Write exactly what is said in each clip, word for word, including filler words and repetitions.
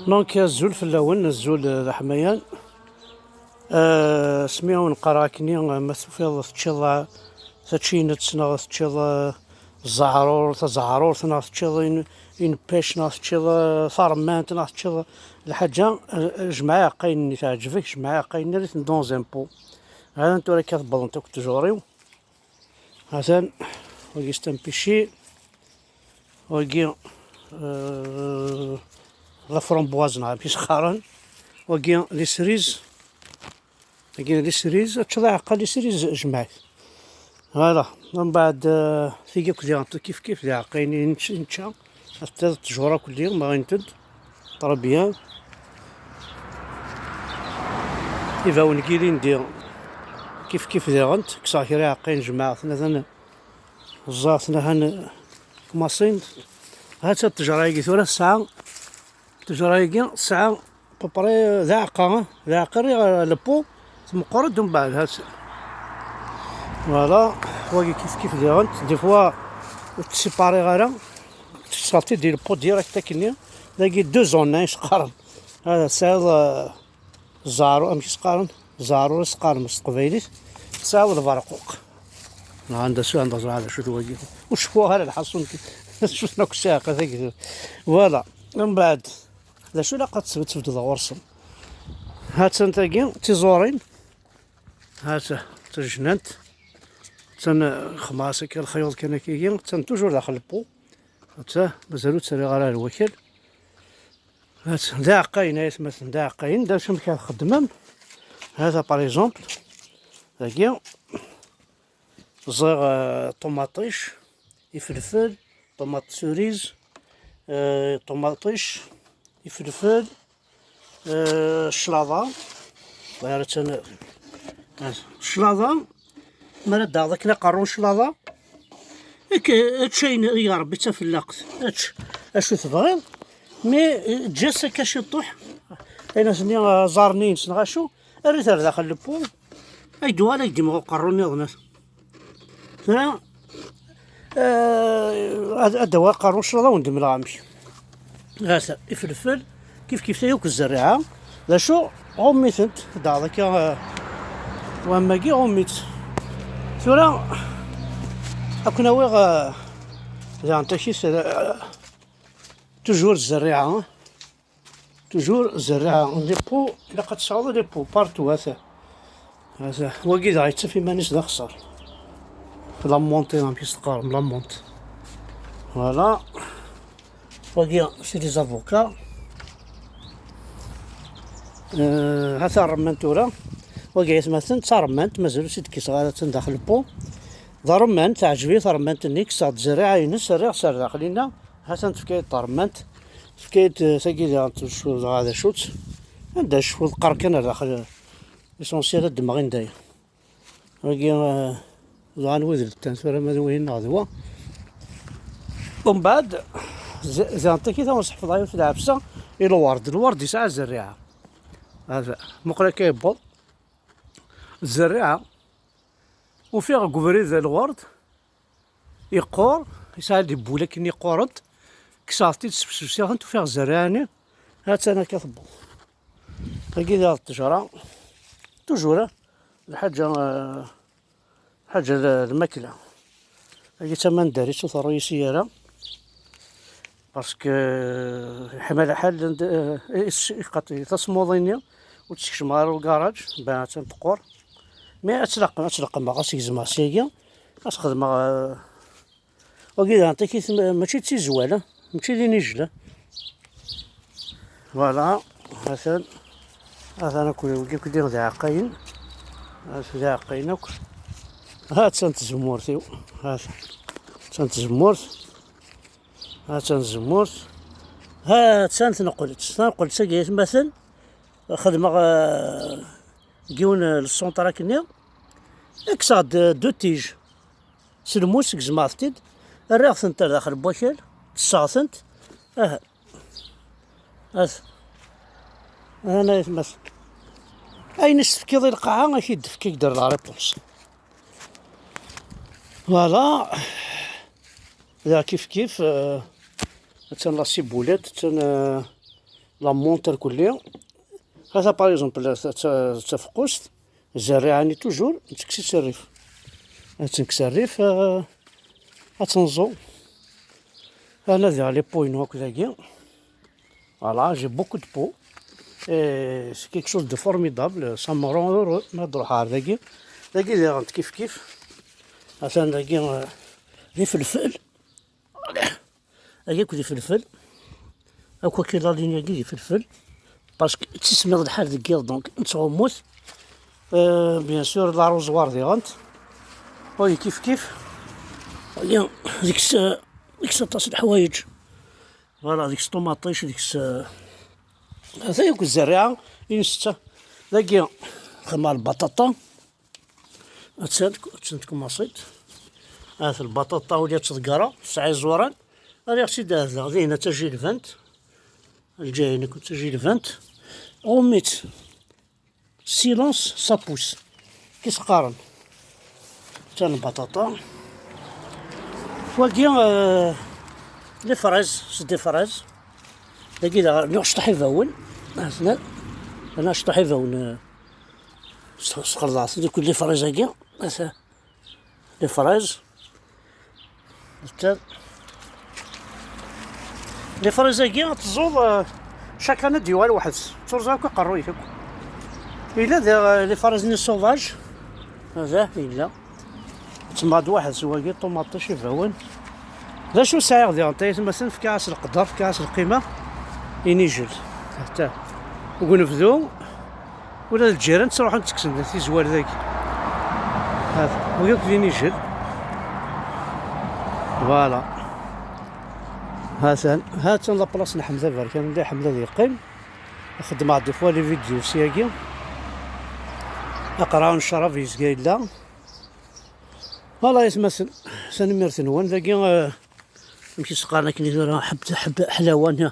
Donc, azul fell-awen, azul, eh, d aḥmayan. Eh, asmi ur neqqar akkenni, eh, ma tufiḍ teččiḍ, eh, tačinat neɣ teččiḍ, eh, ẓeɛrur, tazeɛrurt neɣ teččiḍ in-, inpec neɣ teččiḍ, eh, taremmant neɣ teččiḍ lḥaǧa, eh, jmeɛ aqqayen-nni teɛǧeb-ak, jmeɛ aqqayen-nni rret-ten dans un pot. Hatan tura akka tewwḍent akk tjuṛ-iw. Hatan, wagi c'est un pêcher. Wagi, euh, la framboise neɣ amek i s-qqaren. Wagi les cerises. Wagi les cerises, ad teččeḍ aɛeqqa les cerises, jmeɛ-it. Voilà. Mbeɛd, euh, tigi akk diɣen kif kif d aɛeqqa-nni i nečč-, i nečča. Ad tejur akk lli, ma ɣint-d. Très bien. Ibawen n yilindi kif kif diɣen, kkseɣ kra aɛeqqa-nni jemɛeɣ-ten atan. Ẓẓaɣ-ten ahan kmaṣin. Ha-tt-a ttejra-agi tura tesɛa, ttejra-agi tesɛa à peu près d aɛeqqa, d aɛeqqa rriɣ le pot, tmeqqer-d umbeɛd ha-tt-a. Voilà, wagi kif kif diɣen, des fois ur tt-sipariɣ ara, kkseɣ-t-id di le pot direct akkenni, dagi deux en un i s-qqaren. Hada tesɛiḍ, eh, Zeɛru-, amek i s-qqaren? Zeɛrur i s-qqaren s teqbaylit. Tesɛiḍ lberquq. Neɣ anda s-, anda ẓriɣ d acu-t wagi. Ur ceffuɣ ara lḥaṣun. Cfut akk sɛiqa tagi. Voilà. Mbeɛd, d acu ilaq ad tebded ɣur-sen? Ha-tt-an tagi, d tiẓurin. Ha-tt-a, d tajnant. Attan, eh, xemɛas akka lexyuḍ kan akkagi. Attan toujours daxel lpu. Ha-tt-a, mazal ur tt-rriɣ ara ar wakal. Hat, d aɛeqqayen, ay atmaten, d aɛeqqayen. D acu amek ara txeddmem? Hata, par exemple, dagi, ẓẓiɣ, euh, ṭumaṭic, ifelfel, ṭumaṭ cerise, euh, ṭumaṭic, ifelfel, euh, claḍa. Bɣiɣ attan, euh, claḍa. Mi ara d-taɣeḍ akken aqerru n claḍa, ek-, ečč ayen i Ṛebbi d tafellaqt, ečč acu tebɣiḍ, mi eǧǧ-as akka ciṭuḥ, ayen asen-nni aẓar-nni-ines neɣ acu, err-it ar daxel leppu, ay d-uɣal ay d-imɣi uqerru nniḍen. Tura, eh, ad, ad d-awiɣ aqerru n claḍa, wen-d-mleɣ amek. Hata, ifelfel, kif kif tayi akk zzerriɛa. D acu? Ɣummi-tent, daɣ akka, eh, wamma-gi ɣummi-tt. Tura, ad ken-awiɣ, eh, daɣen takit, eh, toujours zzerriɛa, eh. Toujours zzerriɛa. Les pots, ilaq ad tesɛuḍ les pots partout, hata. Hata, wagi daɣ yettaf iman-is d axeṣṣar. La menthe, amek i s-teqqarem, la menthe. Voilà. Wagi, c'est des avocats. Euh, ha taremmant tura. Wagi, atmaten, d taremmant, mazal ur tt-id-kkiseɣ ara, attan daxel lpu. D aremmant, teɛǧeb-iyi taremmant-nni, kkseɣ-d zzerriɛa-ines, rriɣ-tt ar daxel-inna. Hatan tefka-yi-d taremmant. Tefka-yi-d, eh, tagi diɣen tecfuḍ dɣa d acu-tt. Anda cfuḍ qqar kan ar daxel, eh, l'essentiel ad ddmeɣ indaya. Wagi, eh, ẓran wid lettan tura ma d wihin neɣ d wa. Umbeɛd, z-, ziɣen takit ad wen-sḥefḍeɣ yiwet n lɛefsa i lwerd. Lwerd yesɛa zzerriɛa. Hada, muqel akka yewweḍ. Zzerriɛa. Ufiɣ deg ubrid lwerd. Iqqur, yesɛa-d ibul akken iqqurent, kkseɣ-tent-id, sbesbsiɣ-tent, ufiɣ zzerriɛa-nni, ha-tt-an akka tewweḍ. Tagi d ttejra, toujours, lḥaǧa, eh, lḥaǧa d, d lmakla. Tagi d tamandarit, ur terru yis-i ara. Parce que, eh, yeḥma lḥal, eh, is-, iqat-, tasmuḍi-nni, ur tt-sekcmeɣ ara ɣer ugaṛaj, ben, attan teqqur. Mais ad tt-leqqem-, ad tt-leqqmeɣ, ad tt-gezmeɣ syagi, ad tt-xedmeɣ, eh, wagi daɣen takit, ma-, mačči d tizwal, ah, mačči d inijel, ah. Voilà, atan, atan akk, wagi akk d iɛeqqayen, atan d iɛeqqayen akk. Ha-tt-an tzemmurt-iw, ha-tt-an tzemmurt. Ha-tt-an tzemmurt. Ha-tt-an tneqqelt. Taneqqelt-agi, atmaten, xedmeɣ, eh, deg yiwen, eh, le centre akkenni. Kkseɣ-d, eh, deux tiges. S lmus, gezmeɣ-tent-id. Rriɣ-tent ar daxel n wakal. Ttesseɣ-tent. Aha. At. Ana atmaten. Ayen i s-tefkiḍ i lqaɛa, ad k-id-tefk, ad k-d-terr la réponse. Voilà. Da kif kif, euh, attan la ciboulette, attan, euh, La montre kulli. Hata par exemple, ta-, ta-, tafeqqust, zerriɛani toujours, nettekkes-itt rrif. Ad tenkes rrif, euh, ad tenẓu. Ana diɣ les pots-inu akk dagi. Voilà, j'ai beaucoup de pots. Et c'est quelque chose de formidable. Ça me rend heureux. Ma d-ruḥeɣ ar dagi. Dagi diɣen kif kif. Atan dagi, euh, d ifelfel. Agi akk d ifelfel. Akk akki la ligne-agi d ifelfel. Parce que d tismiḍ lḥal deg yiḍ, donc nettɣummut. Euh, bien sûr, l'arrosoir diɣen. Oui, kif kif. Agi, deg-s, euh, deg-s aṭas n leḥwayeǧ. Voilà, deg-s ṭumaṭic, deg-s, euh, ata yakk zzerriɛa i nsetta. Dagi, xedmeɣ lbaṭaṭa. Attan, attan tkumaṣit. Ahat lbaṭaṭa ula ttḍeggreɣ, tesɛa iẓuran. Rriɣ-tt-id ahat daɣ, dihin d tajilbant. Lǧayin akk d tajilbant. Ɣummi-tt. Silence, ça pousse. Kis qqaren. Attan lbaṭaṭa. Wagi, euh, les fraises, c'est des fraises. Dagi daɣ, rniɣ cṭuḥ ibawen. Atnan. Rniɣ cṭuḥ ibawen, euh, s-, sxelḍeɣ-t. Deg les fraises-agi. Ata. Les fraises. Ata. Les fraises-agi, ad teẓẓuḍ, euh, chaque année ad d-yuɣal weḥd-s. Turẓa akk aqerruy-ik akk. Yella diɣ, euh, les fraises-nni sauvages. Ada, yella. Ttmeɣ-d waḥed s wagi, ṭumaṭic, ibawen. D acu sɛiɣ diɣen, tayetmaten, fkiɣ-as leqder, fkiɣ-as lqima, inijel. Ata. Deg unebdu, ula d lǧiran ttruḥun ttekksen tizwar dagi. Hata, wagi akk d inijel. Voilà. Hatan, hatan la place n Ḥemd Aberkan, anda Ḥemd ad yeqqim. Xeddmeɣ des fois les vidéos syagi. Aqerɛu n ccrab yezga yella. Voilà, aytmaten, tanemmirt-nwen. Dagi, euh, amek i s-qqaren akken i tura, ḥeb, ḥeb, ḥlawa, niha.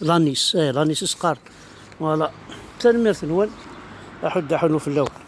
L'anis, eh, l'anis i s-qqaren. Voilà. Tanemmirt-nwen. Aḥuddu, aḥunnu fell-awen.